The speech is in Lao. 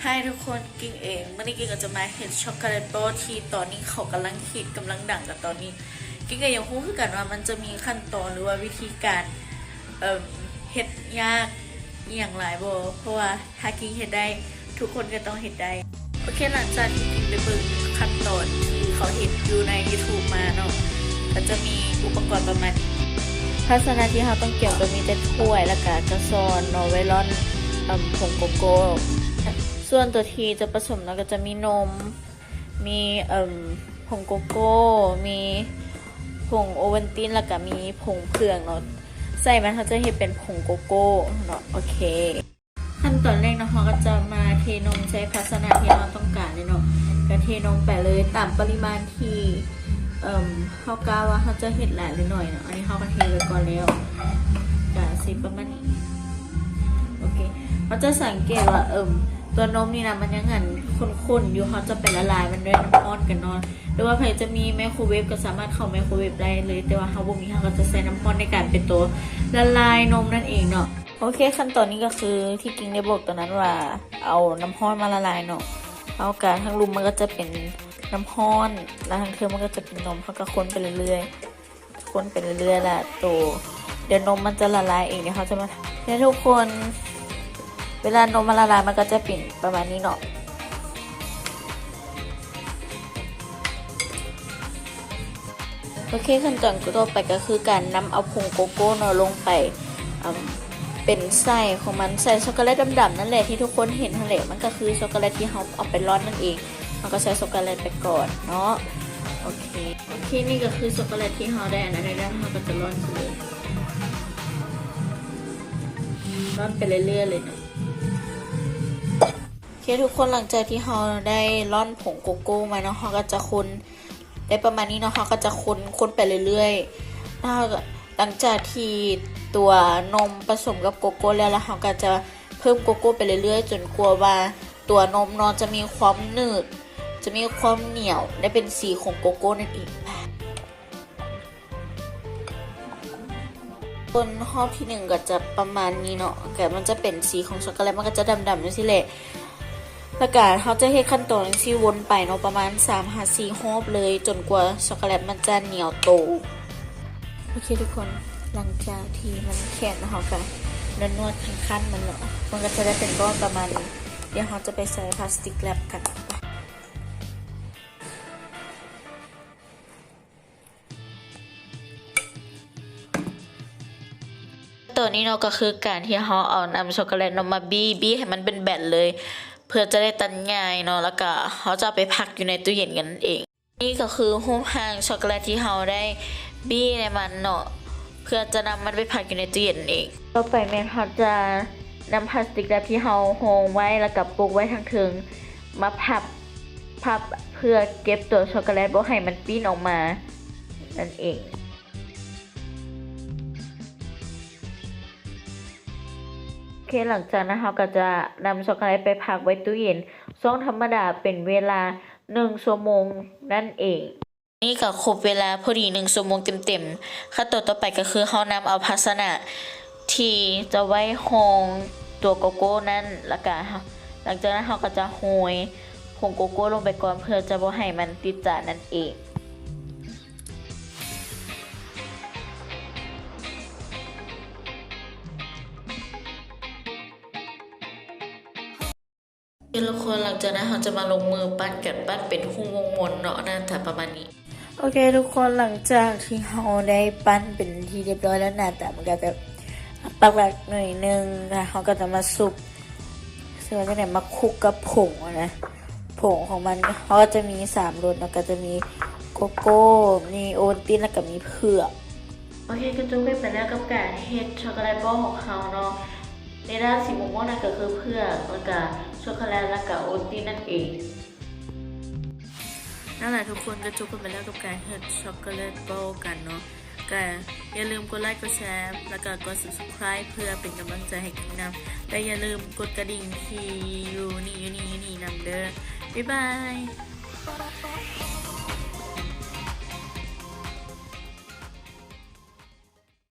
Hi ທຸກຄົນ, ກິ່ງເອງ. ມື້ນີ້ກິ່ງກໍຈະມາເຮັດຊັອກໂກແລັດບອລທີ່ຕອນນີ້ເຂົາກຳລັງຮິດ, ກຳລັງດັງກັນຕອນນີ້. ກິ່ງກໍຍັງບໍ່ຮູ້ຄືກັນວ່າມັນຈະມີຂັ້ນຕອນ ຫຼືວ່າວິທີການ ເອີ່ມ ເຮັດຍາກອີ່ຫຍັງຫຼາຍບໍ່, ເພາະວ່າຖ້າກິ່ງເຮັດໄດ້ ທຸກຄົນກໍຕ້ອງເຮັດໄດ້. ໂອເຄ, ຫຼັງຈາກທີ່ກິ່ງໄດ້ເບິ່ງຂັ້ນຕອນທີ່ເຂົາເຮັດຢູ່ໃນ YouTube ມາເນາະ, ກໍຈະມີອຸປະກອນປະມານນີ້. ພາຊະນະທີ່ເຮົາຕ້ອງກຽມກໍມີແຕ່ຖ້ວຍ ແລ້ວກໍກະຊອນເນາະ, ໄວ້ລ່ອນ ເອີ່ມ ຜົງໂກໂກ້. ສ່ວນຕົວທີ່ຈະປະສົມເນາະ ກໍຈະມີນົມ, ມີ ເອີ່ມ ຜົງໂກໂກ້, ມີຜົງໂອວັນຕິນ ແລ້ວກໍມີຜົງເຜືອກເນາະ. ໃສ່ມັນ ເຮົາຈະເຮັດເປັນຜົງໂກໂກ້ເນາະ. ໂອເຄ. ຂັ້ນຕອນແລກເນາະ ເຮົາກໍຈະມາເທນົມໃສ່ພາຊະນະທີ່ເຮົາຕ້ອງການເລີຍເນາະ, ກໍເທນົມໄປເລີຍຕາມປະລິມານທີ່ ເອີ່ມ ເຮົາກະວ່າເຮົາຈະເຮັດຫຼາຍຫຼືໜ້ອຍເນາະ. ອັນນີ້ເຮົາກໍເທໄປກ່ອນແລ້ວ ກະຊິປະມານນີ້. ໂອເຄ, ເຮົາຈະສັງເກດວ່າ ເອີ່ມ ຕົວນົມນີ້ນະ ມັນຍັງ ອັນ ຂຸ້ນໆຢູ່, ເຮົາຈະໄປລະລາຍມັນດ້ວຍນ້ຳຮ້ອນກັນເນາະ, ຫຼືວ່າໃຜຈະມີໄມໂຄຣເວບກໍສາມາດເຂົ້າໄມໂຄຣເວບໄດ້ເລີຍ, ແຕ່ວ່າເຮົາບໍ່ມີ, ເຮົາກໍຈະໃຊ້ນ້ຳຮ້ອນໃນການເປັນຕົວລະລາຍນົມນັ້ນເອງເນາະ. ໂອເຄ, ຂັ້ນຕອນນີ້ກໍຄືທີ່ກິ່ງໄດ້ບອກຕອນນັ້ນວ່າ ເອົານ້ຳຮ້ອນມາລະລາຍເນາະ. ເອົາການທາງລຸ່ມມັນກໍຈະເປັນນ້ຳຮ້ອນ ແລ້ວທາງເທິງມັນກໍຈະເປັນນົມ, ເຮົາກໍຄົນໄປເລື້ອຍໆ ຄົນໄປເລື້ອຍໆ ແລ້ວໂຕ ດຽວນົມມັນຈະລະລາຍເອງ. ດຽວເຮົາຈະມາ ເນຍທຸກຄົນ, ເວລານົມມັນລະລາຍ ມັນກໍຈະເປັນປະມານນີ້ເນາະ. ໂອເຄ, ຂັ້ນຕອນຕໍ່ໄປກໍຄືການນຳເອົາຜົງໂກໂກ້ເນາະ ລົງໄປ ເປັນໄສ້ຂອງມັນ, ໃສ່ຊັອກໂກແລັດດຳໆນັ້ນແຫຼະ ທີ່ທຸກຄົນເຫັນຫັ້ນແຫຼະ, ມັນກໍຄືຊັອກໂກແລັດທີ່ເຮົາເອົາໄປລ່ອນນັ້ນເອງ. ເຮົາກໍໃສ່ຊັອກໂກແລັດໄປກ່ອນເນາະ. ໂອເຄ, ໂອເຄ, ນີ້ກໍຄືຊັອກໂກແລັດທີ່ເຮົາໄດ້ອັນນັ້ນແລ້ວ, ເຮົາກໍຈະລ່ອນໄປເລີຍ, ລ່ອນໄປເລື້ອຍໆເລີຍເນາະ. ໂອເຄ ທຸກຄົນ, ຫຼັງຈາກທີ່ເຮົາໄດ້ລ່ອນຜົງໂກໂກ້ມາເນາະ, ເຮົາກໍຈະຄົນໄດ້ປະມານນີ້ເນາະ, ເຮົາກໍຈະຄົນ ຄົນໄປເລື້ອຍໆ. ແລ້ວເຮົາກໍ ຫຼັງຈາກທີ່ຕົວນົມປະສົມກັບໂກໂກ້ແລ້ວ, ແລ້ວເຮົາກໍຈະເພີ່ມໂກໂກ້ໄປເລື້ອຍໆ ຈົນກວ່າວ່າຕົວນົມເນາະຈະມີຄວາມໜືດ, ຈະມີຄວາມໜຽວ ແລະ ເປັນສີຂອງໂກໂກ້ນັ້ນເອງ. ຄົນຮອບທີໜຶ່ງກໍຈະປະມານນີ້ເນາະ, ກໍມັນຈະເປັນສີຂອງຊັອກໂກແລັດ, ມັນກໍຈະດຳໆຈັ່ງຊີ້ແຫຼະ. ແລ້ວກະເຮົາຈະເຮັດຂັ້ນຕອນຈັ່ງຊີ້ວົນໄປເນາະ ປະມານສາມຫາສີ່ຮອບເລີຍ ຈົນກວ່າຊັອກໂກແລັດມັນຈະໜຽວໂຕ. ໂອເຄທຸກຄົນ, ຫຼັງຈາກທີ່ມັນແຂງແລ້ວ ເຮົາກະນວດໆຄັນໆມັນເນາະ, ມັນກະຈະໄດ້ເປັນກ້ອນປະມານນີ້. ດຽວເຮົາຈະໄປໃສ່ພລາສຕິກແຣັບກັນ. ຕອນນີ້ເນາະ ກໍຄືການທີ່ເຮົາເອົານ້ຳຊັອກໂກແລັດເນາະມາບີ້, ບີ້ໃຫ້ມັນເປັນແບນເລີຍ ເພື່ອຈະໄດ້ຕັດງ່າຍເນາະ, ແລ້ວກໍເຮົາຈະເອົາໄປພັກຢູ່ໃນຕູ້ເຢັນກັນນັ້ນເອງ. ນີ້ກໍຄືຮູບຮ່າງຊັອກໂກແລັດທີ່ເຮົາໄດ້ບີ້ໃນມັນເນາະ, ເພື່ອຈະນຳມັນໄປພັກຢູ່ໃນຕູ້ເຢັນນັ້ນເອງ. ຕໍ່ໄປແມ່ນເຮົາຈະນຳພລາສຕິກແຣັບທີ່ເຮົາຮອງໄວ້ ແລ້ວກໍປົກໄວ້ທາງເທິງ ມາພັບ ພັບເພື່ອເກັບຕົວຊັອກໂກແລັດບໍ່ໃຫ້ມັນປີ້ນອອກມານັ້ນເອງ. ໂອເຄ, ຫຼັງຈາກນັ້ນເຮົາກໍຈະນຳຊັອກໂກແລັດໄປພັກໄວ້ຕູ້ເຢັນຊ່ອງທຳມະດາເປັນເວລາໜຶ່ງຊົ່ວໂມງນັ້ນເອງ. ນີ້ກໍຄົບເວລາພໍດີໜຶ່ງຊົ່ວໂມງເຕັມໆ. ຂັ້ນຕອນຕໍ່ໄປກໍຄືເຮົານຳເອົາພາຊະນະທີ່ຈະໄວ້ຮອງຕົວໂກໂກ້ນັ້ນ, ແລ້ວກະ ຫຼັງຈາກນັ້ນເຮົາກໍຈະໂຮຍຜົງໂກໂກ້ລົງໄປກ່ອນ ເພື່ອຈະບໍ່ໃຫ້ມັນຕິດຈານນັ້ນເອງ. ໂອເຄທຸກຄົນ, ຫຼັງຈາກນັ້ນເຮົາຈະມາລົງມືປັ້ນກັນ, ປັ້ນເປັນຮູບວົງມົນເນາະ, ໜ້າຕາປະມານນີ້. ໂອເຄທຸກຄົນ, ຫຼັງຈາກທີ່ເຮົາໄດ້ປັ້ນເປັນທີ່ຮຽບຮ້ອຍແລ້ວ, ໜ້າຕາມັນກໍຈະປັກໆໜ້ອຍໜຶ່ງ, ແລ້ວເຮົາກໍຈະມາຊຸບ ຊິວ່າຈັ່ງໃດ, ມາຄຸກກັບຜົງຫັ້ນນະ. ຜົງຂອງມັນເຮົາກໍຈະມີສາມລົດເນາະ, ກໍຈະມີໂກໂກ້, ມີໂອວັນຕິນ ແລ້ວກໍມີເຜືອກ. ໂອເຄ, ກໍຈົບກັນໄປແລ້ວກັບການເຮັດຊັອກໂກແລັດບອລຂອງເຮົາເນາະ. ໃນດ້ານສີມ່ວງໆນັ້ນກໍຄືເຜືອກ ແລ້ວກະຊັອກໂກແລັດ ແລ້ວກະໂອວັນຕິນນັ້ນເອງ. ນັ້ນແຫຼະທຸກຄົນ, ກໍຈົບກັນໄປແລ້ວກັບການເຮັດຊັອກໂກແລັດບອລກັນເນາະ. ກໍຢ່າລືມກົດໄລກ໌ ກົດແຊ ແລ້ວກະກົດ Subscribe ເພື່ອເປັນກຳລັງໃຈໃຫ້ກິ່ງນຳ ແລະ ຢ່າລືມກົດກະດິ່ງທີ່ຢູ່ນີ້ ຢູ່ນີ້ ຢູ່ນີ້ນຳເດີ້. ບາຍບາຍ.